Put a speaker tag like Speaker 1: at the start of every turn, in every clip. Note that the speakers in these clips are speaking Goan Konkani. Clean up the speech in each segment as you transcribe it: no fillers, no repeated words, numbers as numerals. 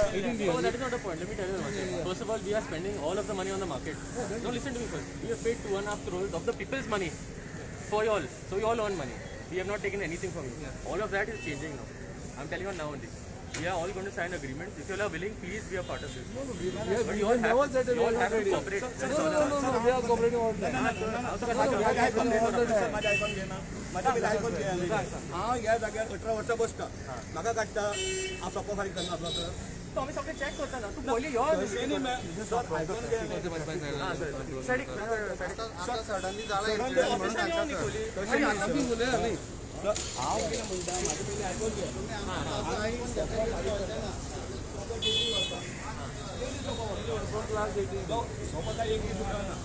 Speaker 1: No, that is not the point. Let me tell you one thing. First of all, we are spending all of the money on the market. No, listen to me first. We have paid 2.5 crores of the people's money for you all. So you all earn money. We have not taken anything from you. All of that is changing now. I'm telling you now only. We are all going to sign agreements. If you all are willing, please be a part of this.
Speaker 2: No, no, we have,
Speaker 1: But
Speaker 2: we
Speaker 1: you all
Speaker 2: have never
Speaker 1: have,
Speaker 2: said that
Speaker 1: you
Speaker 2: we
Speaker 1: all
Speaker 2: are
Speaker 1: have
Speaker 2: not
Speaker 1: to
Speaker 2: ready.
Speaker 1: cooperate.
Speaker 2: No, no, no, no, we are cooperating all the time.
Speaker 3: म्हाजें आयकून घेना, म्हाजें पयलीं आयकून घेया. हांव ह्या जाग्यार 18 वर्सां बसता, म्हाका काडटा. हांव सोपो फारीक करना आसलो तर
Speaker 1: तो आमी सगळे चॅक करता ना. तूं पयलीं यो.
Speaker 3: तशें न्ही सर, आयकून घे.
Speaker 1: सायडीक ऑफिसान यो न्ही पयलीं.
Speaker 3: तशें न्ही सर, हांव कितें म्हणटा म्हाजें पयलीं आयकून घे. आमी सोपो फारीक करता, सोपो डेली व्हरता, डेली सोपो व्हरता. सोपो काय एक दीस उरना.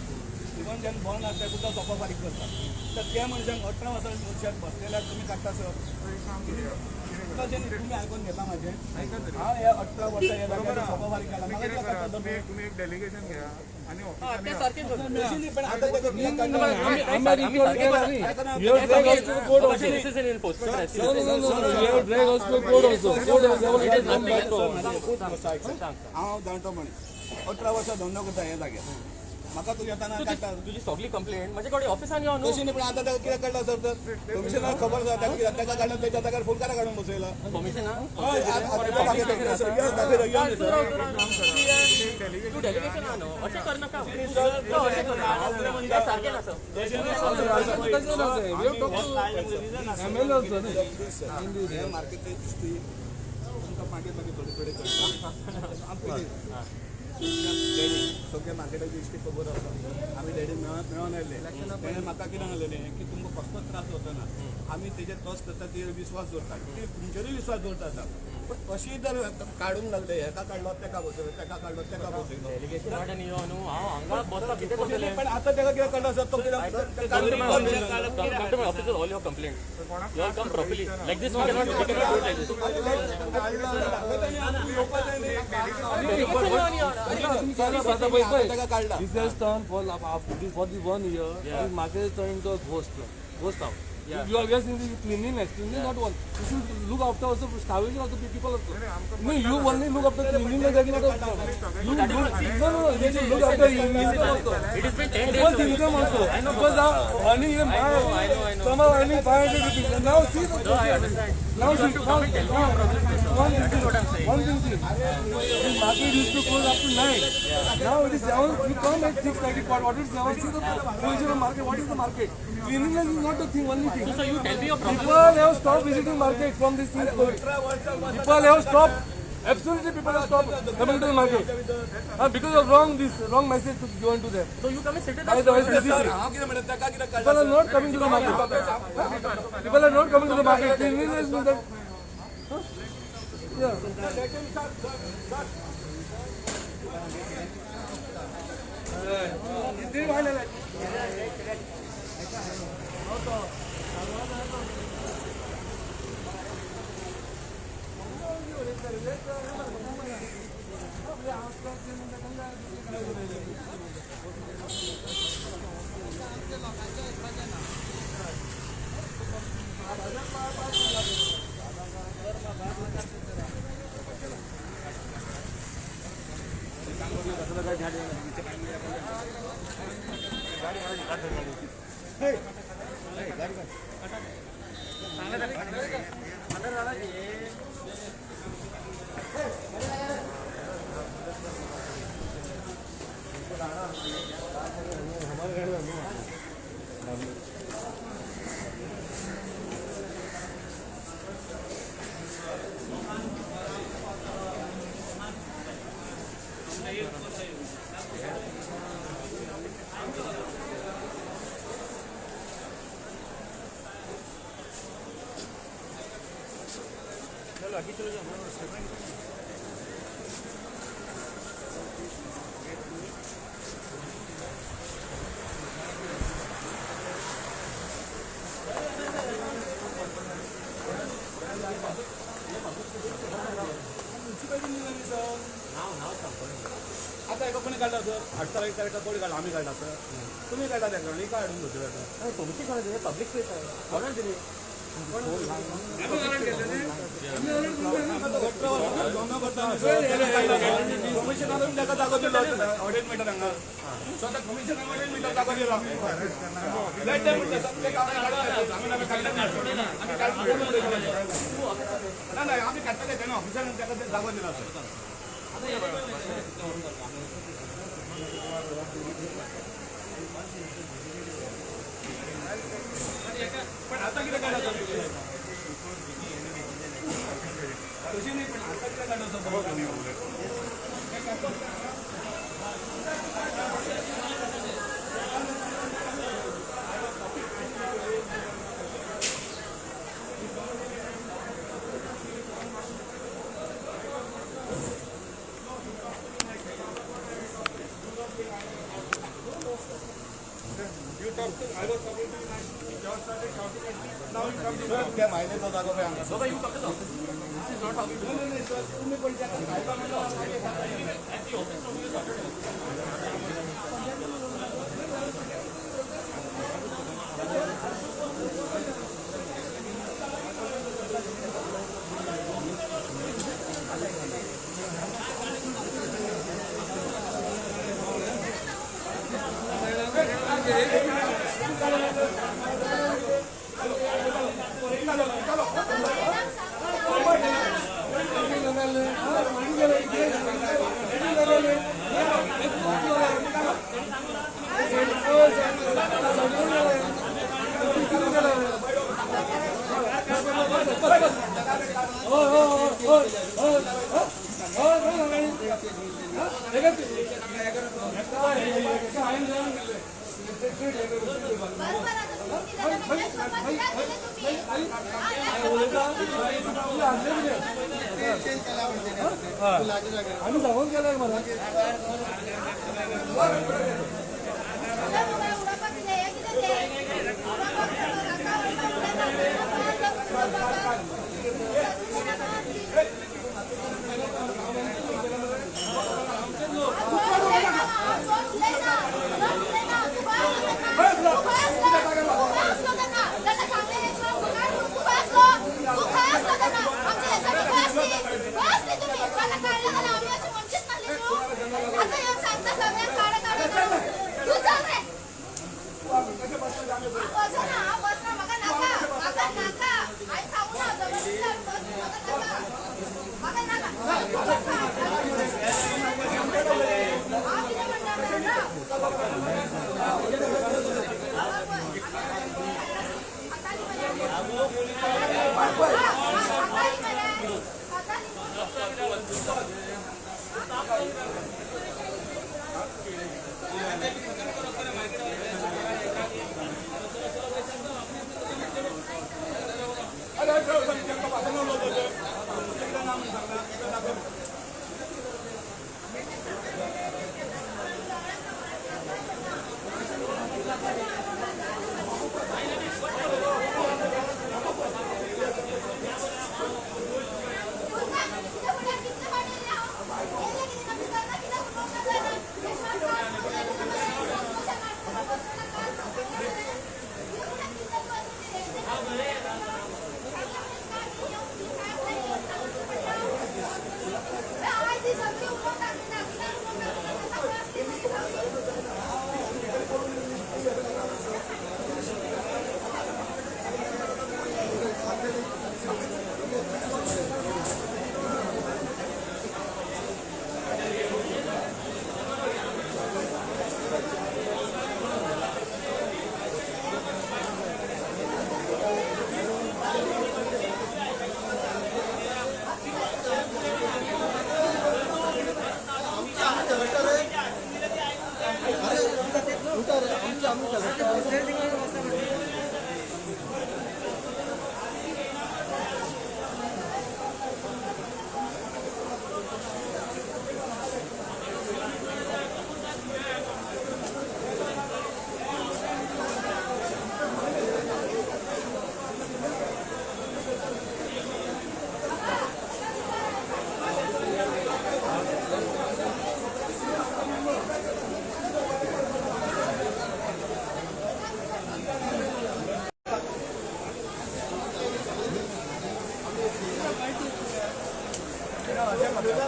Speaker 3: इवन जेन्ना बंद आसता सुद्दां सोपो फारीक करता. तर त्या मनशांक 18 वर्सां मनशाक बसलेल्याक तुमी काडटा सर. तशें न्ही, तुमी आयकून घेता म्हाजें. हांव ह्या 18 वर्सां ह्या जाग्यार सोपो फारीक केला, म्हाका कित्याक काडटा तुमी?
Speaker 4: तुम्ही एक डेलिगेशन घ्या आणि
Speaker 1: हा, ते सारकें करता.
Speaker 3: तशें न्ही, पण आतां ताका कित्याक काडटा?
Speaker 2: आम्ही record केला न्ही. You have dragged us to the court also.
Speaker 1: This is an enforcement.
Speaker 2: No, no, no, no, no, you have dragged us to the court also. Court has already come back to us.
Speaker 3: हांव जाणटो मनीस, 18 वर्सां धंदो करता ह्या जाग्यार. म्हाका तूं येताना काडटा.
Speaker 1: तुजी सगळी कंप्लेंट म्हजे कडेन ऑफिसान यो न्हू.
Speaker 3: तशें न्ही, पण आतां ताका कित्याक काडला सर? तर कमिशनराक खबर आसा ताका कित्याक ताका काडला? तेच्या जाग्यार फुलकारां काडून बसयला.
Speaker 1: कमिशन
Speaker 3: हय, आतां दाखयता सर, यो दाखयता, यो न्ही सर.
Speaker 1: तूं डेलिगेशन हा न्हू. अशें करनाका. अशें करनाका, सारकें ना सर.
Speaker 2: तशें ना, we have talked to MLA also न्ही.
Speaker 3: हे मार्केट हिस्ट्री तुमकां मागीर मागीर थोडे थोडे कळटा. आमी पयलीं सगळ्या मार्केटाची हिस्ट्री खबर आसा. आमी डॅडी मेळोन आयले, तेणें म्हाका कितें सांगलेलें की तुमकां कसलोच त्रास जावचो ना, आमी तेजेर ट्रस्ट करता, तेजेर विस्वास दवरता, ते तुमचेरूय विस्वास दवरता आतां. पण अशी जर काडूंक लागले, हेका काडलो तेका बसयलो, तेका काडलो तेका बसयलो.
Speaker 1: डेलिगेशन हाड आनी यो न्हू. हांव हांगा बसता कितें करतलें?
Speaker 3: पण आतां तेका कितें काडलो सर? तो कितें
Speaker 1: Come to my office with all your complaints. You all come properly. Like this, we cannot do it like this.
Speaker 3: ताका काडला.
Speaker 2: This has turned for the 1 year, this market has turned into a ghost town.
Speaker 1: Yeah.
Speaker 2: You are just in the cleanliness, cleanliness not one. You should look after also starvation of the people also. No, you only look after cleanliness, that is not a problem. You look, no, no, no, you should look after income also.
Speaker 1: It has been 10 days.
Speaker 2: People's income also. Because now earning even
Speaker 1: I know, I know.
Speaker 2: Some are earning 500 rupees. And now see the
Speaker 1: No, I understand.
Speaker 2: Now see, now, now, one thing, one thing see. This market used to close up to 9. Now it is 7. You come at 6:30, quarter to 7. See the position of market. What is the market? Cleanliness is not the thing, only thing.
Speaker 1: So you tell me your problem.
Speaker 2: People have stopped visiting market from this thing. People have stopped. Absolutely, people have stopped coming to the market. Because of wrong this wrong message to given to them.
Speaker 1: So you come and sit with
Speaker 2: By
Speaker 1: us.
Speaker 2: the SBC.
Speaker 3: हांव कितें म्हणटा ताका कित्याक काडला?
Speaker 2: People are not coming to the market. People are not coming to the market. Cleanliness is that. Huh? Yeah.
Speaker 3: आतां हेका कोणी काडला सर? 18 तारखेक कोणी काडला? आमी काडला सर? तुमी काडला ताका, आनी काय हाडून दवरता?
Speaker 1: तुमची कोणा दिली? पब्लिक प्लेस आहे. कोणाक दिली?
Speaker 3: ऑडिट मीटर हांगा सो आतां कमिशनर ऑडिट मीटर जागो दिला. ना ना आमी काडटले तेन्ना ऑफिसरान ताका जागो दिला सर. पण आता कितें काडप तशी नाही, पण आता कितें काडप.
Speaker 4: You talk to, I was talking to you, you all started shouting at me. Now you come to
Speaker 3: sir त्या मायनेचो जागो पळय हांगा.
Speaker 1: Baba, you come to the office. This is not how we do.
Speaker 3: नाही नाही सर, तुम्ही पण त्या साहेबा म्हणलं.
Speaker 1: At the office only you started.
Speaker 2: आम्ही सांगून केलं मला.
Speaker 5: बस ना, बस ना, म्हाका नाका, म्हाका नाका. हांवें सांगू ना.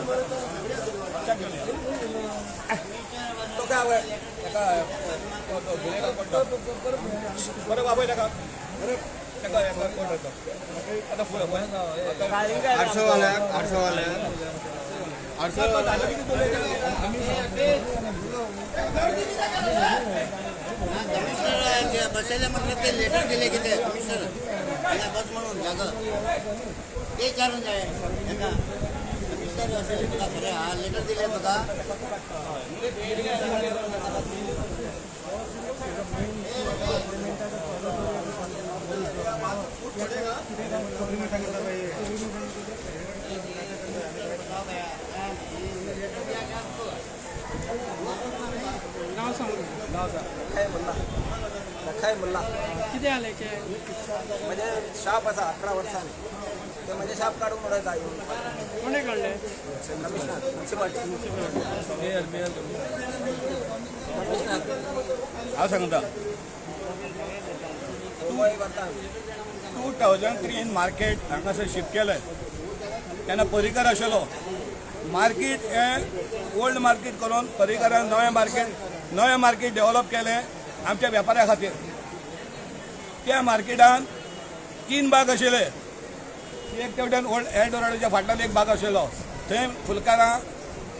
Speaker 3: तो काय ताका बरें बाबय ताका बरें ताका कोण आतां फुडें
Speaker 5: आठशेवाल्याक आठशेवाल्याक आठशे
Speaker 6: कमिशनर बसयले म्हटलं ते लेटर दिले कितें कमिशनर बस म्हणून जागा ते विचारून जाय हेका कमिशनर अशें तुका खरें हा लेटर दिले तुका.
Speaker 7: लखाय मुल्ला
Speaker 8: कितें जालें की
Speaker 7: म्हणजे शाप आसा 18 वर्सांनी ते म्हणजे शाप काडून उडयता येवन
Speaker 8: कोणें काडलें?
Speaker 7: कमिशनर म्युन्सिपाल्टी कमिशनर
Speaker 3: हांव सांगता
Speaker 7: मुंबय करता आमी.
Speaker 3: 2003 मार्केट हांगासर शिफ्ट केलें तेन्ना पर्रीकर आशिल्लो. मार्केट हें ओल्ड मार्केट करून पर्रीकरान नवें मार्केट डेव्हलप केलें आमच्या वेपाऱ्या खातीर. त्या मार्केटान 3 बाग आशिल्ले. एक तेवटेन ओल्ड एल्डोराडोच्या फाटल्यान एक बाग आशिल्लो, थंय फुलकारां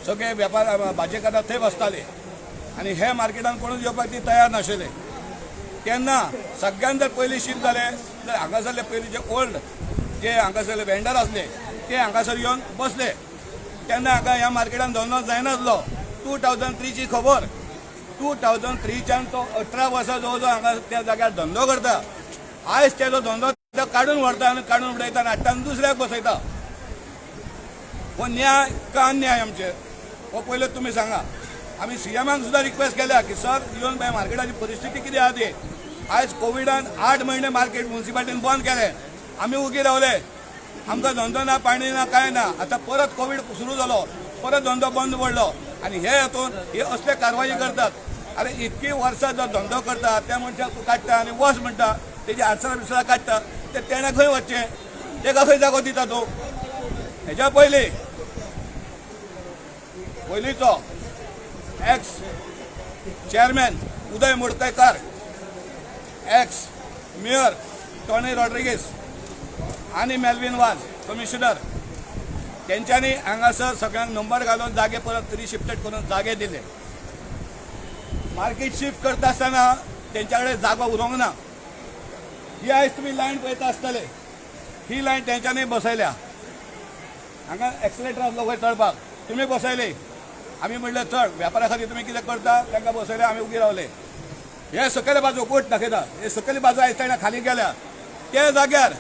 Speaker 3: सगळे वेपार भाजेकारां थंय बसताले आनी हे मार्केटान कोणूच येवपाक ती तयार नाशिल्ले. तेन्ना सगळ्यान जर पयलीं शिफ्ट जाले तर हांगासरले पयलीं जे ओल्ड जे हांगासरले वेंडर आसले ते हांगासर येवन बसले. तेन्ना हांगा ह्या मार्केटान धंदो जायनासलो. 2003ची खबर. 2003च्यान तो 18 वर्सां जवळ जवळ हांगा त्या जाग्यार धंदो करता. आयज तेजो धंदो तो काडून व्हरता आनी काडून उडयता आनी हाडटा आनी दुसऱ्याक बसयता. हो न्याय का अन्याय आमचेर हो पयलो तुमी सांगा. आमी सीएमाक सुद्दां रिक्वेस्ट केल्या की सर येवन बाय मार्केटाची परिस्थिती कितें आहा ती. आयज कोविडान 8 म्हयने मार्केट म्युन्सिपाल्टीन बंद केलें, आमी उगी रावले, आमकां धंदो ना पाणी ना कांय ना. आतां परत कोवीड सुरू जालो, परत धंदो बंद पडलो आनी हे हातून हे असले कारवाई करतात. अरे इतकी वर्सां जो धंदो करता त्या मनशाक तूं काडटा आनी वच म्हणटा, तेजी आडसरां बिसरां काडटा, ते तेणें खंय वचचें, तेका खंय जागो दिता तूं? हेज्या पयलीं पयलींचो ex chairman Uday Madkaikar, ex mayor Tony Rodrigues आनी मेल्विन वाज कमिशनर तेंच्यांनी हांगासर सगळ्यांक नंबर घालून जागे परत रिशिफ्टेड करून जागे दिले. मार्केट शिफ्ट करता आसतना तेंच्या कडेन जागो उरोंक ना. ही आयज तुमी लायन पळयता आसतले, ही लायन तेंच्यांनी बसयल्या. हांगा एक्सलेटर आसलो वयर चडपाक, तुमी बसयले. आमी म्हणलें चड वेपारा खातीर तुमी कितें करता, तांकां बसयले, आमी उगी रावले. हे सकयले बाजू कोट दाखयता, हे सकयली बाजू आयज ताणें खाली गेल्या. त्या जाग्यार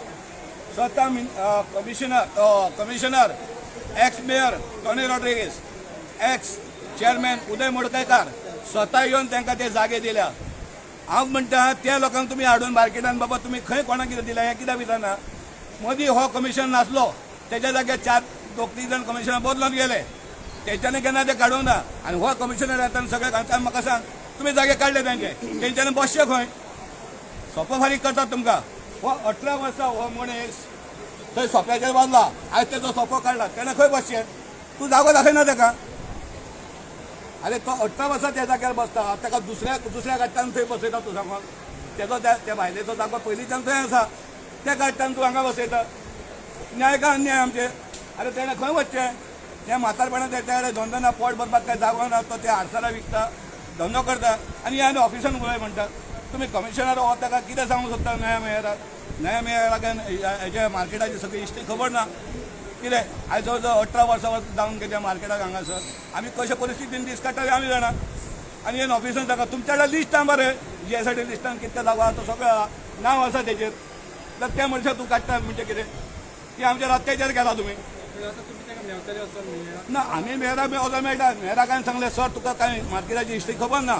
Speaker 3: स्वता commissioner ex mayor Tony Rodrigues, ex chairman Uday Madkaikar स्वता येवन तांकां ते जागे दिल्या. हांव म्हणटा त्या लोकांक तुमी हाडून मार्केटान बाबा तुमी खंय कोणाक कितें दिल्या हें कित्याक विचारना? मदीं हो कमिशन नासलो, तेच्या जाग्यार 4 2 3 जाण कमिशनर बदलून गेले, तेंच्यांनी केन्ना ते काडूंक ना. आनी हो कमिशनर येता आनी सगळे घालता. म्हाका सांग तुमी जागे काडले तेंचे, तेंच्यांनी बसचे खंय? सोपो फारीक करतात तुमकां. हो 18 वर्सां हो मनीस थंय सोप्याचेर बांदला, आयज तेजो सोपो काडला, तेणें खंय बसचें? तूं जागो दाखयना तेका. अरे तो 18 वर्सां त्या जाग्यार बसता, ताका दुसऱ्या काडटा थंय बसयता तूं सांगोन. तेजो त्या बायलेचो जागो पयलींच्यान थंय आसा, त्या काडटा तूं हांगा बसयता. न्याय का अन्याय आमचेर? अरे तेणें खंय वचचें? त्या म्हातारपणान त्या कडेन धंदो ना, पोट भरपाक काय जागो ना, तो ते आडसरां विकता, धंदो करता आनी आनी ऑफिसान उलय म्हणटा. तुमी कमिशनर हो ताका कितें सांगूंक सोदता नव्या मेयराक? नव्या मेयराक हेच्या मार्केटाची सगळी हिस्ट्री खबर ना कितें? आयज जवळ जवळ 18 वर्सां जावन गेल्या मार्केटाक हांगासर आमी कशे परिस्थितीन दीस काडटा आमी जाणा. आनी हे ऑफिसान ताका तुमच्या कडेन लिस्ट आहा मरे, जीएसआयटी लिस्टान कितले जागो आहा तो सगळो आहा, नांव आसा तेजेर. तर त्या मनशाक तूं काडटा म्हणजे कितें? की आमचेर अत्याचार केला तुमी. ना आमी मेयराक वचोन मेळटा. मेयराक हांवें सांगलें सर तुका कांय मार्केटाची हिस्ट्री खबर ना,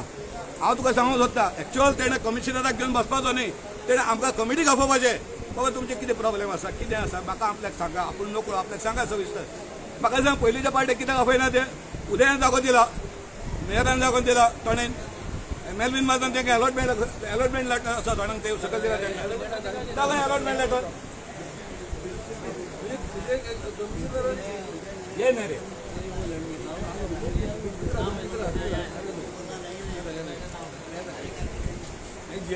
Speaker 3: हांव तुका सांगूंक सोदता. एक्चुअल तेणें कमिशनराक घेवन बसपाचो न्ही, तेणें आमकां कमिटीक आफोवपाचें. बाबा तुमचें कितें प्रॉब्लेम आसा, कितें आसा म्हाका आपल्याक सांगा, आपूण नकळो आपल्याक सांगा सविस्तर. म्हाका सांग पयलींच्या पार्टेक कित्याक आफयना ते? उदयान जागो दिला, मेयरान जागो दिला, थोडे मेल्विन वाजान तांकां एलॉटमेंट लेटर आसा थोड्यांक ते सकयल दिला तांकां जालें एलॉटमेंट लेटर. हे न्ही रे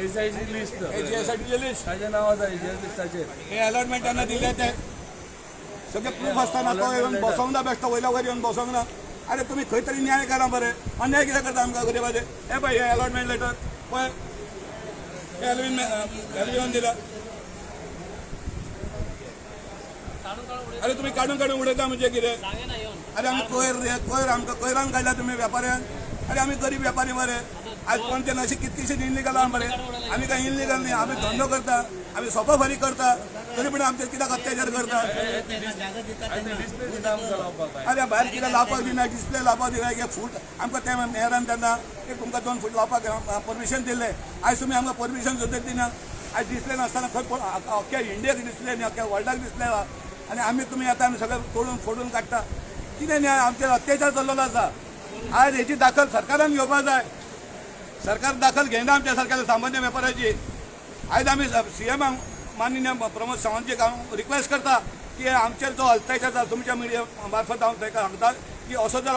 Speaker 2: जीएसआयची लिस्ट.
Speaker 3: हे जीएसआयटीचे लिस्ट.
Speaker 2: ताजें नांव आसा जीएस लिस्टाचेर.
Speaker 3: हे अलॉटमेंट त्यांना दिले ते सगळे प्रूफ असताना तो येवन बसोंक ना, बेश्टो वयल्या वयर येवन बसोंक ना. अरे तुमी खंय तरी न्याय करा मरे, अन्याय कित्याक करता आमकां गरिबाचेर? हे पळय, हे अलॉटमेंट लेटर पळय, हे एल्विन एल्विन दिला. अरे तुमी काडून काडून उडयता म्हणजे कितें? अरे आमी कोयर रे, कोयर आमकां कोयरान काडला तुमी वेपाऱ्यान. अरे आमी गरीब वेपारी मरे. आज कोणते अशी कितकीशी इनलिगल आहा मरे. आमी काय इनलिगल न्ही, आमी धंदो करता, आमी सोपा फारीक करता, तरी पण आमचेर कित्याक अत्याचार करता? अरे भायर कितें लावपाक दिना, डिस्प्ले लावपाक दिना. एक फूट आमकां त्या मेयरान तेन्ना एक तुमकां 2 फूट लावपाक परमिशन दिल्लें. आयज तुमी आमकां परमिशन सुद्दां दिना. आयज डिस्प्ले नासतना खंय अख्ख्या इंडियाक डिस्प्ले न्ही, अख्ख्या वर्ल्डाक डिस्प्ले आहा. आनी आमी तुमी येता आमी सगळें तोडून फोडून काडटा. कितें न्याय? आमचेर अत्याचार चल्लेलो आसा. आज हेची दाखल सरकारान घेवपाक जाय. सरकार दाखल घेयना आमच्या सारक्या सामान्य वेपाराची. आयज आमी सीएम माननीय प्रमोद सावंतजीक हांव रिक्वेस्ट करता की आमचेर जो अत्याचार जाला तुमच्या मिडिया मार्फत हांव ताका सांगता की असो जर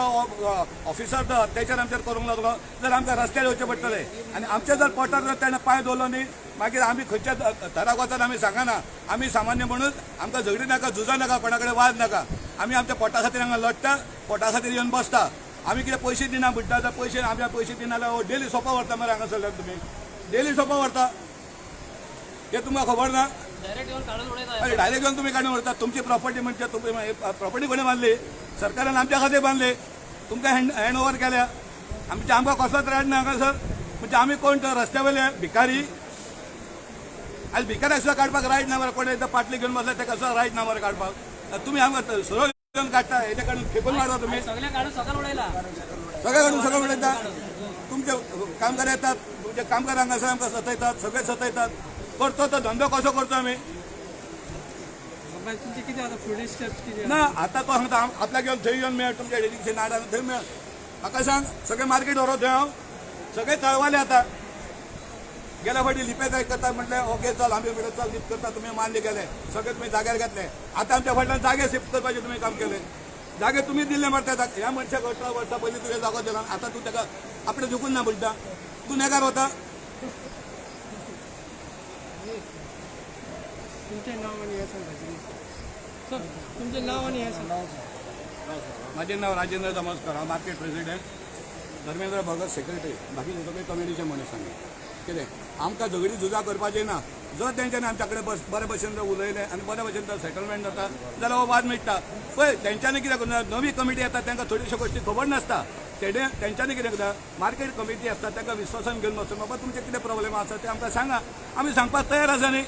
Speaker 3: ऑफिसर जर अत्याचार आमचेर करूंक लागलो जाल्यार आमकां रस्त्यार येवचें पडटलें. आनी आमच्या जर पोटार जर ताणें पांय दवरलो न्ही, मागीर आमी खंयच्या थराक वचत आमी सांगना. आमी सामान्य म्हणून आमकां झगडी नाका, झुजां नाका, कोणा कडेन वाद नाका. आमी आमच्या पोटा खातीर हांगा लडटा, पोटा खातीर येवन बसता. आमी कितें पयशे दिना म्हणटा, जाल्यार पयशे आमच्या पयशे दिना जाल्यार डेली सोपा व्हरता मरे हांगासरल्यान. तुमी डेली सोपा व्हरता हे तुमकां खबर ना? अरे डायरेक्ट येवन तुमी काडून व्हरता. तुमची प्रॉपर्टी म्हणजे तुमी प्रॉपर्टी कोणें बांदली? सरकारान आमच्या खातीर बांदली, तुमकां हँड ओवर केल्या. आमच्या आमकां कसलोच रायट ना हांगासर. म्हणजे आमी कोण तर रस्त्या वयले भिकारी? आयज भिकाऱ्याक सुद्दां काडपाक रायट ना मरे. कोण एकदां पाटली घेवन बसला ताका सुद्दां रायट ना मरे काडपाक. तुमी आमकां सरळ घेवन काडटा, हेजे काडून फेकून मारता तुमी. सगळे काडून सगळें उडयता. तुमचे कामगार येतात, तुमचे कामगार हांगासर आमकां सतयतात, सगळे सतयतात. करचो तो धंदो कसो करचो आमी? ना आतां तो सांगता आपल्याक येवन थंय येवन मेळ, तुमच्या डेलीचे नाडान थंय मेळ. म्हाका सांग, सगळें मार्केट व्हरो थंय हांव सगळे तळवाले. आतां गेल्या फावटी लिपे काय करता म्हटलें ओके चल आमी म्हणलें चल लिप करता, तुमी मान्य केलें, सगळे तुमी जाग्यार घातले. आतां आमच्या फाटल्यान जागे शिफ्ट करपाचें तुमी काम केलें. जागे तुमी दिल्ले मरता. ह्या मनशाक 18 वर्सां पयलीं तुवें जागो दिला, आतां तूं ताका आपणें झुकून ना म्हणटा, तूं नेगार वता.
Speaker 8: तुमचें नांव आनी हें सांगपाचें. सर तुमचें नांव आनी हें सांग.
Speaker 3: म्हाजें नांव राजेंद्र दमोस्कर, हांव market president, Dharmendra Bhagat secretary, बाकी सगळे कमिटीचे मनीस आमी. कितें आमकां झगडी झुजां करपाचें ना. जर तेंच्यांनी आमच्या कडेन बस बरे भशेन जर उलयलें आनी बरे भशेन जर सेटलमेंट जाता जाल्यार हो वाद मेळटा. पळय तेंच्यांनी कितें करता, नवी कमिटी येता तांकां थोड्योश्यो गोश्टी खबर नासता. तेंच्यांनी कितें करता, मार्केट कमिटी आसता तांकां विश्वासान घेवन बसून बाबा तुमचे कितें प्रॉब्लेम आसा ते आमकां सांगा, आमी सांगपाक तयार आसा न्ही.